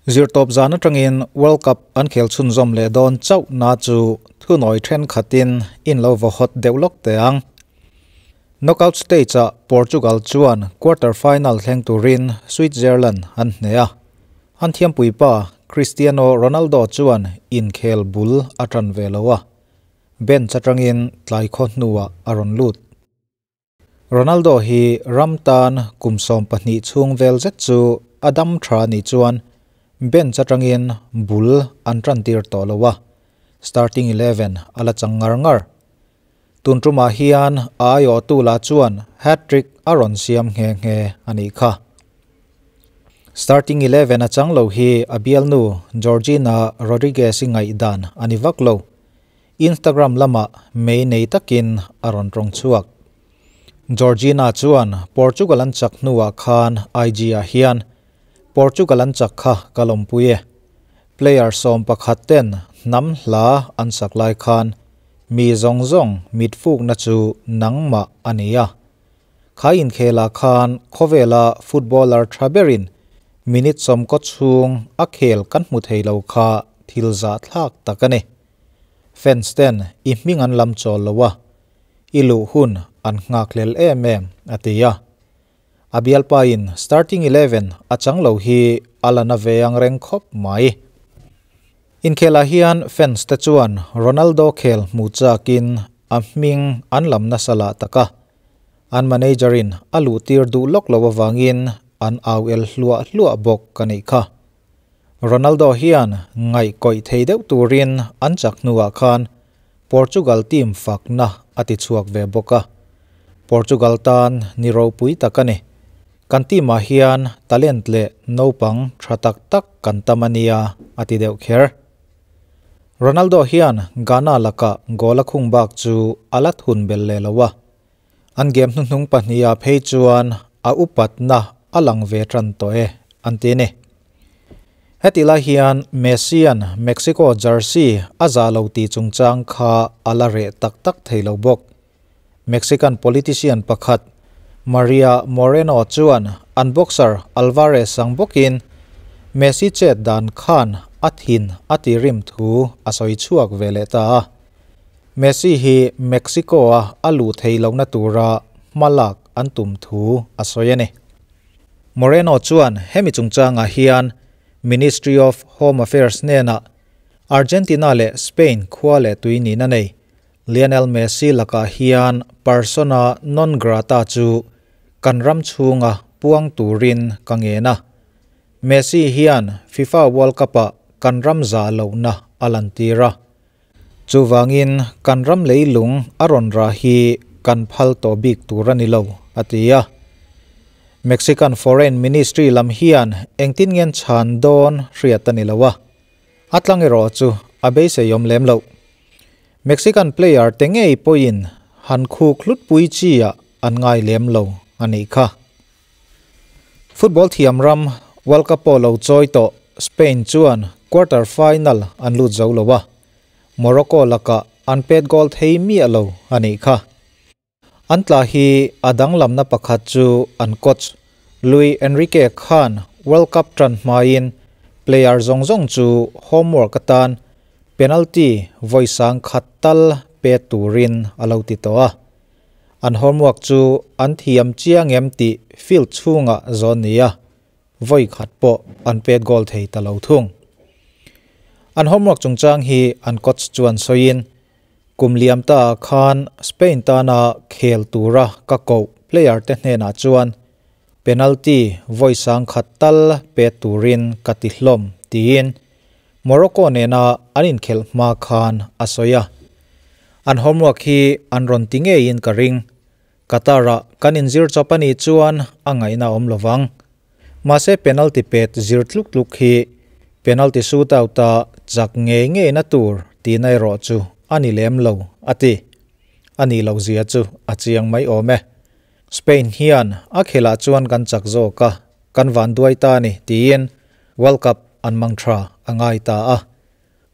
Zirtawp zan atangin World Cup an khel chhunzawm leh dawn chauh na chu thunawi thenkhatin in lo vaw hot deuh lawk teh ang. Knockout stage-ah Portugal chuan quarter final thleng turin Switzerland an hneh a. An thiampuipa Cristiano Ronaldo chuan inkhel bul a tan ve lo a, bench atangin tlai khaw hnuah a rawn lut. Ronaldo hi ram tan kum 12 chhung vel zet chu a dam tha ni chuan bench atangin bul an tan tir tawh lo a, starting 11 a la chang ngar ngar. Tun tumah hian a aiawh tu la chuan hat-trick a rawn siam nghe nghe a nih kha. Starting 11 a chang lo hi a bialnu Georgina Rodriguez i ngaihdan a ni vak lo. Instagram lama mei nei takin a rawn tawng chhuak. Georgina chuan Portugal an chak hnuah khan IG ah hian Portugal an chak kha ka lawmpui e. Player 11 ten hnam hla an sak lai khan mi zawng zawng mit fukna chu nangmah a ni a. Kha inkhela khan khawvela footballer tha berin minute 10 chhung a khel kan hmu thei lo kha thil za thlak tak a ni. Fans ten i hming an lam chawl lo a, i luh hun an nghak hlel em em a ti a. A bialpa in starting 11 a chang lo hi a la na ve ang reng khawp mai. Inkhela hian fans te chuan Ronaldo khel hmu chakin a hming an lam nasa lah taka. An manager in a luh tir duh lawk lo awangin an au el hluah hluah bawk ka nih kha. Ronaldo hian ngai kawih thei deuh turin an chak hnuah khan Portugal team fakna a ti chhuak ve bawk a. Portugal tan ni ropui tak a ni. Kan team ah hian talent leh naupang tha tak tak kan tam a nia a ti deuh kher. Ronaldo hian Ghana laka goal a khung bak chu a la thun bel leh lo a. An game hnuhnung pahnih ah phei chuan a upatna a lang ve tan tawh e an ti ni. Heti lai hian Messi an Mexico jersey a za lo ti chungchang kha a la reh tak tak thei lo bawk. Mexican politician pakhat Maria Moreno chuan an boxer Alvarez sang bawkin Messi chet dan khan a thin a ti rim thu a sawi chhuak ve leh ta a. Messi hi Mexico a a luh thei lohna tura hmalak an tum thu a sawi a ni. Moreno chuan hemi chungchangah hian Ministry of Home Affairs hnenah Argentina leh Spain khua leh tui nihna nei Lionel Messi lakah hian persona non grata chu kan ram chhunga puang turin ka ngen a. Messi hian FIFA World Cup ah kan ram za lohna a lan tir a. Chuvangin kan ram leilung a rawn ra hi kan phal tawh bik tur a ni lo a ti a. Mexican Foreign Ministry lam hian engtin ngen chhan dawn hriat a ni lo a. A tlang erawh chu a beiseiawm lem loh. Mexican player te ngei pawhin han khuk hlut pui chi ah an ngai lem lo a nih kha. Football thiam ram World Cup pawh lo chawi tawh Spain chuan quarter final an lut zo lo a. Morocco lakah an pet goal thei miah lo a nih kha. An tla hi a danglamna pakhat chu an coach Luis Enrique khan World Cup tan hmain player zawng zawng chu homework atan penalty vawi 10,000 tal pe turin a lo ti tawh a. An homework chu an thiam chiang em tih field chhungah zawn ni a, vawi khat pawh an pet goal thei ta lo thung. An homework chungchang hi an coach chuan sawiin kum liam ta khan Spain tana khel tura ka koh player te hnenah chuan penalty vawi 10,000 tal pe turin ka ti hlawm tiin Morocco nena an inkhel hma khan a sawi a. An homework hi an rawn ti ngeiin ka ring. Qatar-ah kan inzir chawp a nih chuan a ngaihna awm lovang. Mahse penalty pet zir tluk tluk hi penalty shootout a chak ngei ngeina tur tihna erawh chu a ni lem lo a ti. A nih loh zia chu a chiang mai awm e. Spain hian a khelah chuan kan chak zawk a, kan van duai ta ni tiin World Cup an mang tha a ngai ta a.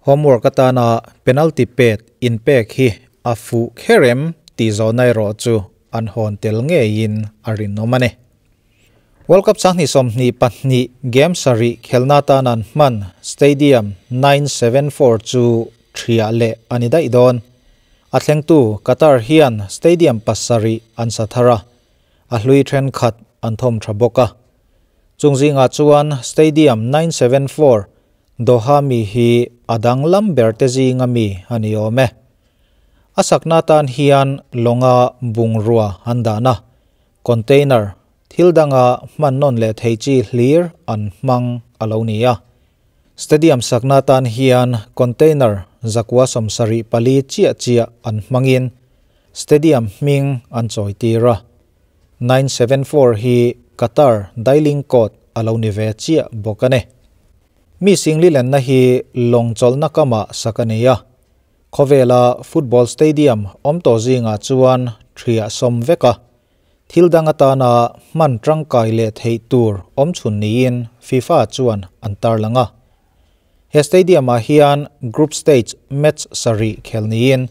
Homework atana penalty pet inpek hi a fuh kherem tih zawhna erawh chu an hawn tel ngeiin a rinawm a ni. World Cup 2022 game sarih khelna tan an hman Stadium 974 chu thiah leh a ni daih dawn. A thlengtu Qatar hian stadium pasarih an sa thar a, a hlui thenkhat an thawm tha bawk a. Chung zingah chuan Stadium 974 Doha mi hi a danglam ber te zinga mi a ni awm e. A sakna tan hian lawnga bungrua an dahna, container, thil danga hman nawn leh thei chi hlir an hmang a lo ni a. Stadium sakna tan hian container zakua 74 chiah chiah an hmangin stadium hming an chawi tir a. 974 hi Qatar dialing code a lo ni ve chiah bawk a ni. Mi singli lenna hi lawng chawlhna kamah sak a ni a. Khawvela football stadium awm tawh zingah chuan thiah sawm vek a. Thil dang atana hman tangkai leh theih tur awm chhun niin FIFA chuan an tarlang a. He stadium-ah hian group stage match sarih khel niin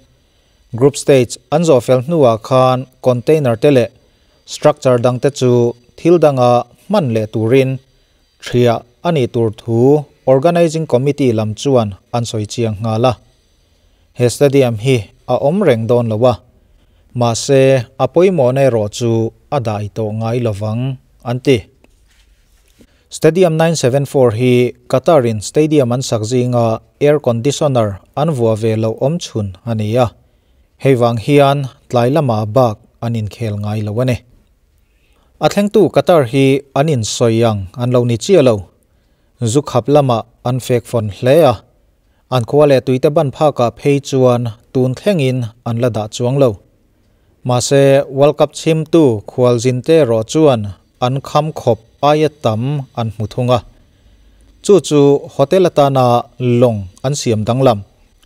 group stage an zawh fel hnuah khan container te leh structure dangte chu thil danga hman leh turin thiah a nih tur thu organizing committee lam chuan an sawi chiang nghal a. He stadium hi a awm reng dawn lo a, mahse a pawimawhna erawh chu a dai tawh ngai lovang an ti. Stadium 974 hi Qatar-in stadium an sak zinga air conditioner an vuah ve loh awm chhun a ni a, hei vang hian tlai lamah bak an inkhel ngai lo a ni. A thlengtu Qatar hi an insawi ang an lo ni chiah lo. Zu khap lamah an fek fawn hle a, an khua leh tuite ban phakah phei chuan tun thlengin an la dah chuang lo. Mahse, World Cup chhimtu khualzinte erawh chuan an kham khawp aia tam an hmu thung a. Chu chu hotel atana lawng an siam danglam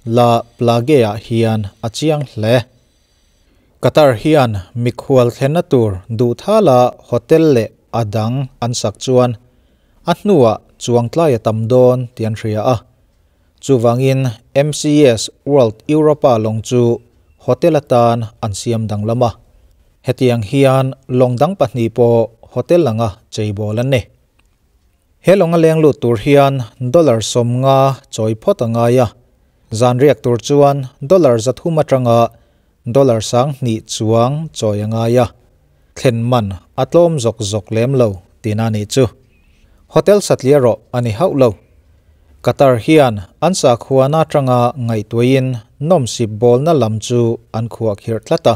La Plage-ah hian a chiang hle. Qatar hian mikhual thlenna tur duhthala hotel leh a dang an sak chuan a hnuah chuangtlai a tam dawn tih an hria a. Chuvangin MCS World Europa lawng chu hotel atan an siam danglam a. Hetiang hian lawng dang pahnih pawh hotel anga cheibawl an ni. He lawnga leng lut tur hian dollar 50 chawi phawt a ngai a, zan riak tur chuan dollar 300 atanga dollar 2000 chuang chawi a ngai a, thlen man a tlawm zawk zawk lem lo tihna a nih chu. Hotel satliah rawh a ni hauh lo. Qatar hian an sakhuana atanga ngaihtuahin nawmsip bawlna lam chu an khuahkhirh tlat a.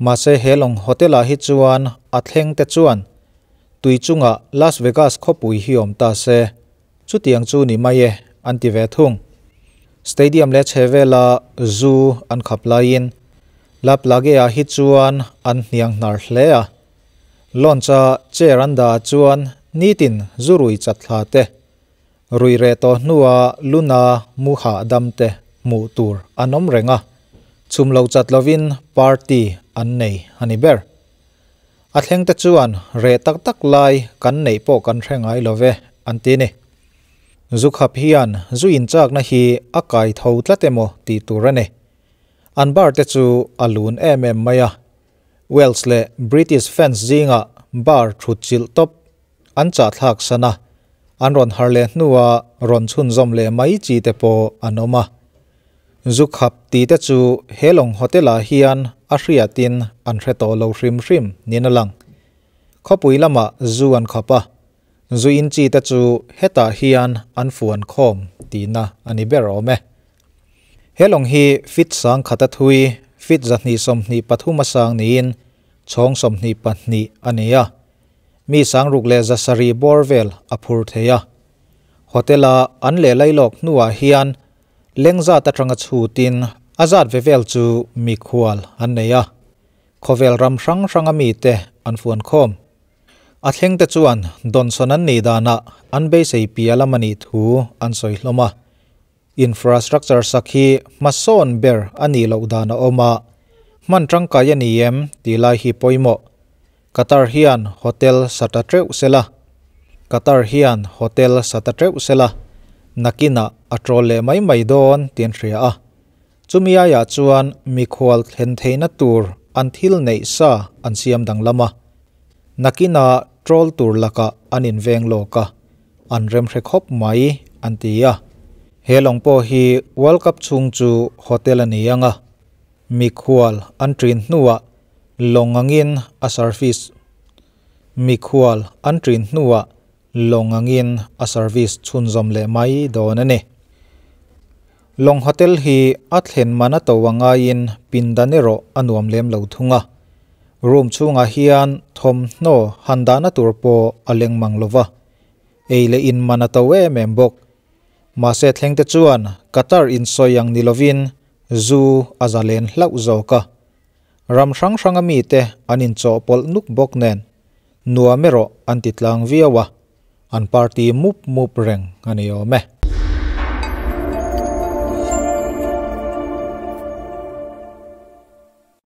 Mahse he lawng hotel ah hi chuan a thleng te chuan tui chungah Las Vegas khawpui hi awm ta se, chutiang chu ni mai e an ti ve thung. Stadium leh chhe vela zu an khap laiin La Plage ah hi chuan an hniang hnar hle a. Launch a chair an dah ah chuan nitin zu rui chat thla te, rui reh tawh hnua luna mu hahdam te hmuh tur an awm reng a, chhum lo chat lovin party an nei a ni ber. A thleng te chuan reh tak tak lai kan neih pawh kan hre ngai lo ve an ti ni. Zu khap hian zu inchakna hi a kai tho tlat emaw tih tur a ni. An bar te chu a lun em em mai a. Wales leh British fans zingah bar thut chilh tawp an chahthlak san a, an rawn har leh hnua rawn chhunzawm leh mai chi te pawh an awm a. Zu khap tih te chu he lawng hotel ah hian a hriatin an hre tawh lo hrim hrim niin a lang. Khawpui lamah zu an khap a, zu in chi te chu hetah hian an fuan khawm tihna a ni ber awm e. He lawng hi feet 1000 a thui, feet 223 a sang niin chhawng 22 a ni a. Mi 6700 bawr vel a phur thei a. Hotel-a an leh lailawk hnuah hian lengzat atanga chhutin a zat ve vel chu mikhual an nei a. Khawvel ram hrang hranga mite an fuan khawm. A thlengte chuan dawnsawn an nih danah an beisei piah lam a nih thu an sawi hlawm a. Infrastructure sak hi hmasawn ber a nih loh dan a awm a, hman tangkai a ni em tih lai hi pawimawh. Qatar hian hotel sa ta teuh sela. Qatar hian hotel sa ta teuh sela, nakinah a trawl leh mai mai dawn tih an hria a. Chumi aiah chuan mikhual thlen theihna tur an thil neih sa an siam danglam a. Nakinah. troll tur lakah an inveng lawk a, an remhre khawp mai an ti a. He lawng pawh hi World Cup chhung chu hotel a ni ang a, mikhual an ṭin hnuah lawng angin a service mikhual an ṭin hnuah lawng angin a service chhunzawm leh mai dawn a ni. Lawng hotel hi a thlen man a to a ngaiin pindan erawh a nuam lem lo thung a. Room chhungah hian thawmhnaw han dahna tur pawh a leng mang lo va, ei leh in man a to em em bawk. Mahse thlengte chuan Qatar insawi ang ni lovin zu a za len hlauh zawk a. Ram hrang hranga mite an inchawhpawlh nuk bawk nen nuam erawh an ti tlang viau a, an party mup mup reng a ni awm e.